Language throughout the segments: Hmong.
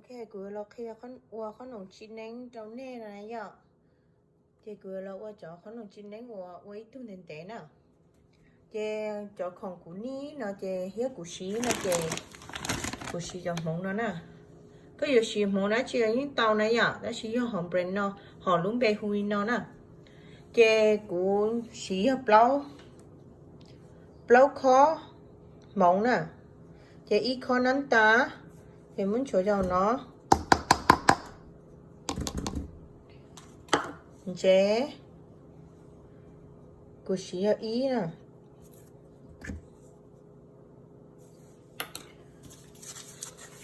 Ok, kuv yuav los qhia ua qhob noom tsis neeb rau nej no na yom. Ces kuv yuav los ua cov qhob noom tsis neeb uas ua ib tug ntev ntev na. Ces cov khoom kuv nij no ces thiab kuv siv no ces kuv siv cov hmoov no na. Koj yuav siv hmoov dab tsi los yeej tau na yom, tab sis yog hom brand no, hom lub npe hu li no na. Ces kuv siv yog plaub, plaub khob hmoov na. Ces ib khob nab tas, ces muab nchuav rau no. Ntsev, kuv siv yog ib na.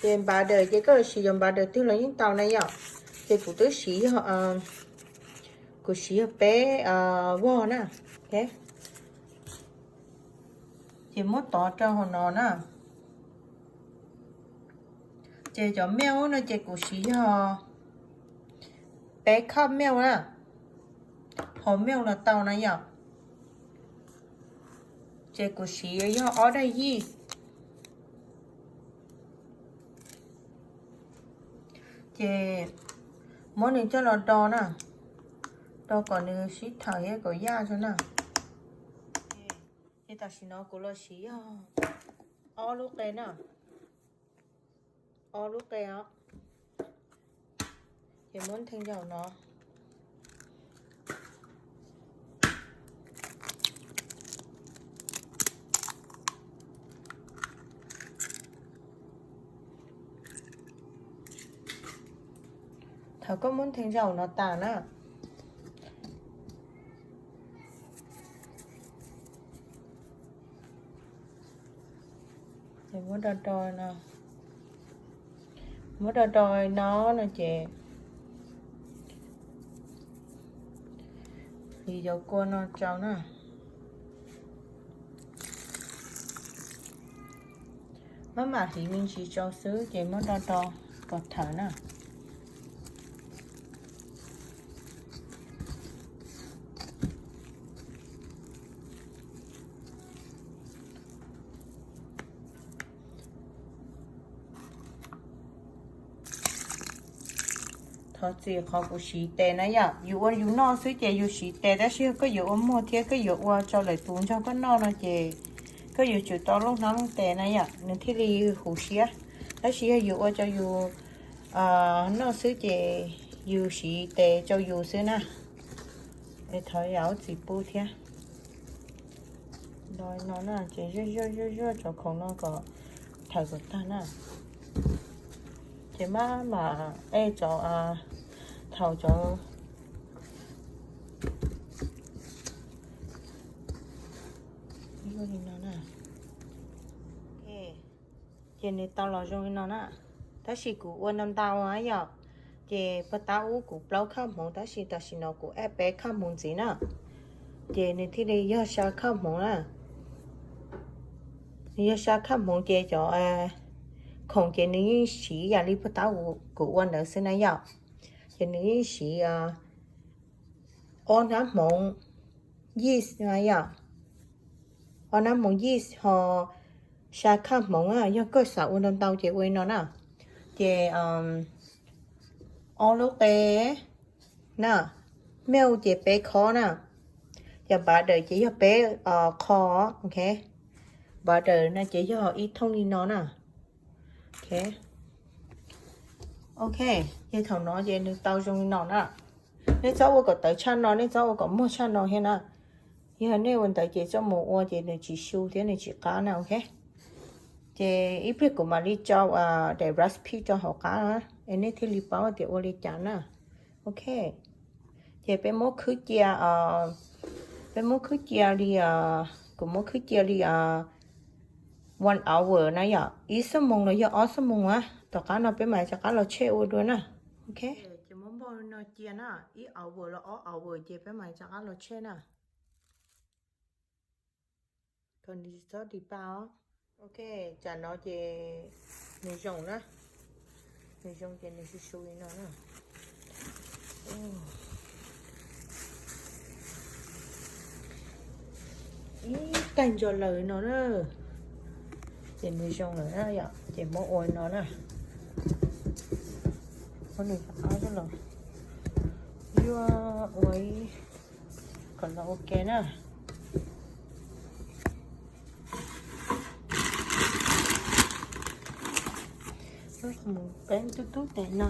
Ces npav daws ces koj siv yog npav daws twg los yeej tau na yom. Ces kuv twb siv yog, kuv siv yog peb vog na. Ces muab tov rau hauv no na. Ces cov milk no ces kuv siv yog peb cup milk na, hauv milk los tau na yom. Ces kuv siv yog ob daim yij. Ces muab nws coj los do na, do kom nws sib thawm thiab kom yaj tso na. Ces tam sim no kuv los siv yog ob lub qe na, ob lub qe os. Ces muab ntheej zaum no. Thaum koj muab ntheej zaum no tas na, ces muab do do no, muab do do no no ces hliv cov kua no rau na. Maj mam hliv me ntsis rau xwb ces muab do do kom thawm na. Thov txim qhov kuv siv tes na yom, yus ua yus noj xwb ces yus siv tes, tab sis yog koj yuav ua muag thiab koj yuav ua rau lwm tus nrog koj noj no ces koj yuav tsum tau looj hnab looj tes na yom, nws thiaj li huv siab. Tab sis yog yus ua rau yus noj xwb ces yus siv tes rau yus xwb na. Es thov yam ub txim pub thiab. Do no na ces zuaj zuaj zuaj zuaj cov khoom no kom thawm kom tag na. Ces maj mam ej cov, thaum cov, li no na. Ces nws tau los zoo li no na. Tab sis kuv ua ntau ntau na yom. Ces puag ta ub kuv plaub khaj hmoov tab sis tam sim no kuv add peb khaj hmoov ntxiv na. Ces nws thiaj li yog xya khaj hmoov na. Nws yog xya khaj hmoov ces cov khoom ces nws yeej siv yam li puag ta kuv ua ntawd xwb na yom. Ces nws yeej siv ob hnab hmoov yeast na yom. Ob hnab hmoov yeast ho xya khaj hmoov na, yog koj xav ua ntau ntau ces ua li no na. Ces ob lub qe na, milk ces peb khob na, yog butter ces yog peb qho, ok. Butter no ces yog ib thooj li no na. Ok, ces thaum no ces nws tau zoo li no na. Nej txhob ua kom tawv tshaj no, nej txhob ua kom muag tshaj no thiab na. Yog nej ua ntawd ces txoj mus ua ces nws tsis su thiab nws tsis qab na, ok. Ces ib pliag kuv mam li tso daim recipe rau hauv qab na, es nej thiaj li paub tias ua li cas na. Ok, ces peb muab khwb cia, peb muab khwb cia li, kuv muab khwb cia li one hour na yom, ib xuab moos los yog ob xuab moos na. Tom qab no peb mam rov qab los check ua dua na. Ok, ces muab npog no cia na, ib hour los ob hour ces peb mam rov qab los check na. Kom nws tsis txhob di pa os. Ok, tsam no ces nws zoo na. Nws zoo ces nws su su li no na. Ib tag ntso lawm no na. Ces nws zoo lawm na yom, ces muab ua no na. Muab nws ob los yuav ua ib kom los ua ke na. Mus peeb tub tub tes no,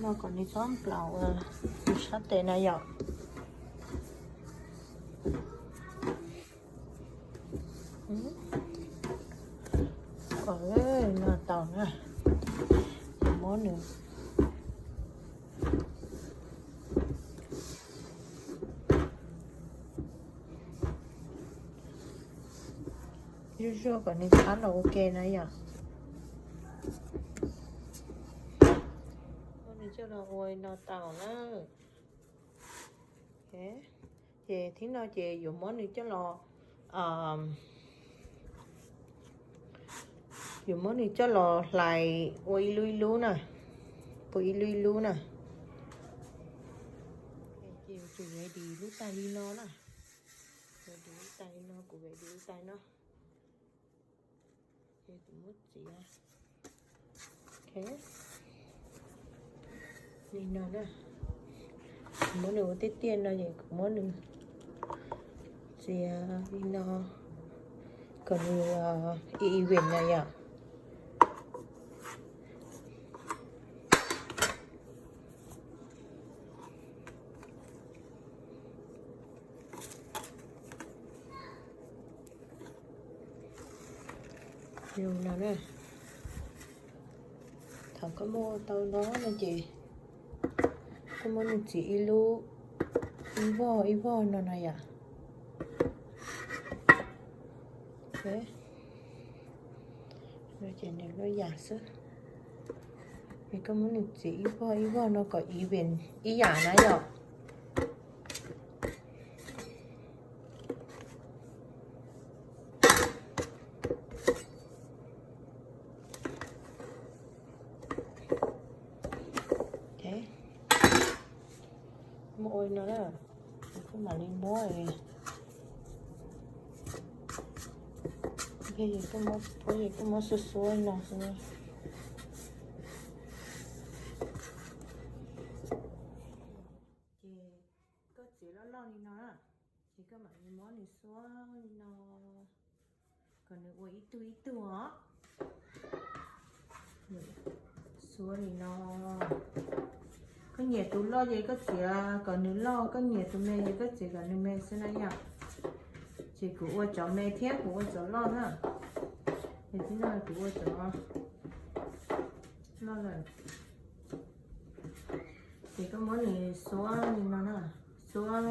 no kom nws txhob nplaum ua sab tes na yom. Ua no tau na, ces muab nws zuaj zuaj kom nws txhob los ua ke na yom. Muab nws coj los ua no tau na. Ces thib no ces yuav muab nws coj los, yuav muab nws coj los hlais ua ib lub ib lub na, ua ib lub ib lub na. Ces yuav tsum ready lub tais li no na. Ready lub tais li no, kuv ready lub tais no. Ces kuv muab txiav li no na. Kuv muab nws ua tiaj tiaj no ces kuv muab nws txiav li no kom nws even na yom. Zoo no na. Thaum koj muab tau no no ces koj muab nws txiav ib lub, ib voj ib voj no no yom. Ces nws lub yam xwb. Ces koj muab nws txiav ib voj ib voj no kom even ib yam na yom. Muab ua no na, koj mam li muab, koj muab xuab xuab no xwb. Ces koj txiav loj loj li no na, ces koj mam li muab nws xuab li no kom nws ua ib tug ib tug os. Xuab li no. Koj nyiam tus loj ces koj txiav kom nws loj, koj nyiam tus me ces koj txiav kom nws me xwb na yom. Ces kuv ua cov me thiab kuv ua cov loj na. Ces tib no kuv ua cov loj lawm. Ces koj muab nws xuab li no na, xuab.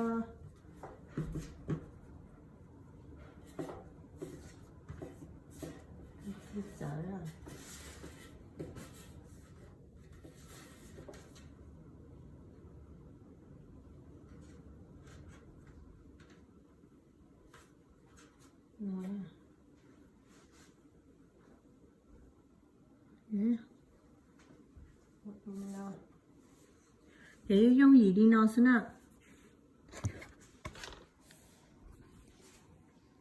Ces yooj yooj yim li no xwb na.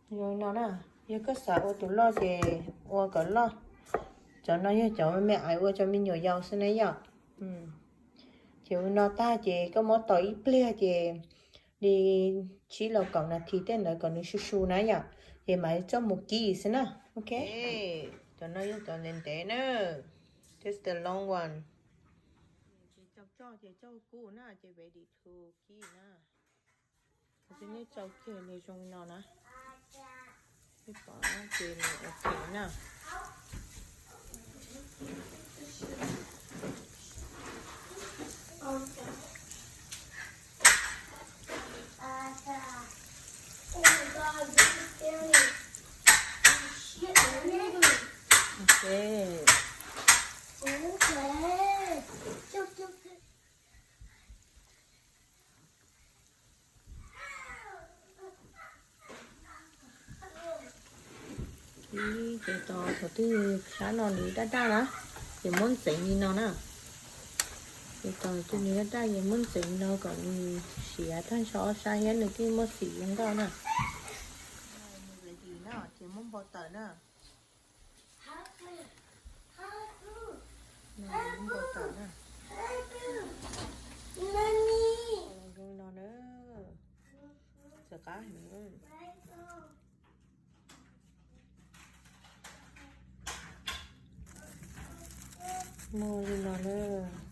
Zoo li no na, yog koj xav ua tus loj ces ua kom loj. Cov no yog cov me me aiv ua cov me nyuam yaus xwb na yom. Ces ua no tag ces koj muab tos ib pliag ces li tsib los kaum nas this tej ntawd kom nws su su na yom. Ces mam coj mus kib xwb na. Ok, cov no yog cov ntev ntev na. That's the long one. Ces coj coj ces coj kub na ces ready to kib na. Ces nej tsau kiag nws zoo li no na. Nej pom ces nws ok na. Ok. Ces tos thaum twg sab no nws daj daj na, ces muab ntxeev li no na. Ces tos twg nws daj daj ces muab ntxeev li no kom nws siav tag nrho ob sab thiab nws thiaj muaj xim zoo nkauj na. Nws ready na, ces muab npau taws na. Npau taws na. qab. Muag li no lawm.